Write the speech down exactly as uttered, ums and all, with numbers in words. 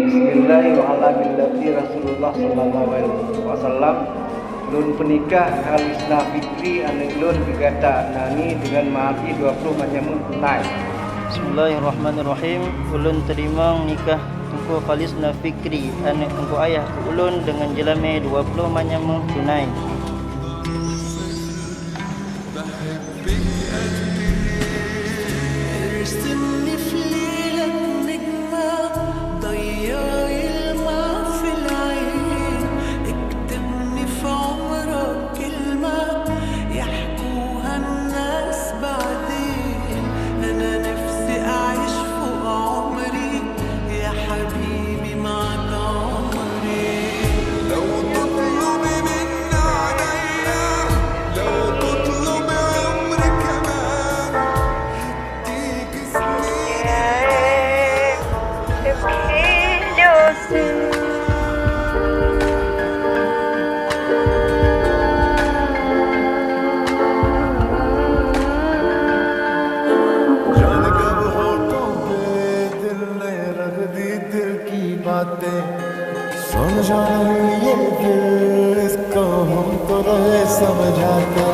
Bismillah, wa ala millati Rasulullah sallallahu alaihi wasallam. Lôn peunikah Khalisna Fikri, aneuk lôn, keu gata Adnani, deungon mahar jih dua ploh manyameuh tunai. Bismillahirrahmanirrahim. Ulôn teurimong nikah Teungku Khalisna Fikri, aneuk Teungku Ayah, keu ulôn deungon jeulamé dua ploh manyameuh tunai. ارسمني في ليلك نجمة، ضيعي الماء في العين، اكتبني في عمرك كلمة يحكوها الناس بعدين. أنا نفسي أعيش فوق عمري، يا حبيبي معك عمري. لو تطلبي مني عينيا، لو تطلبي عمري كمان، هديك سنين. जाने कब होठों पे दिल ने रख दी दिल की बातें। समझा नहीं ये दिल, इसको हम तो रहे समझाते।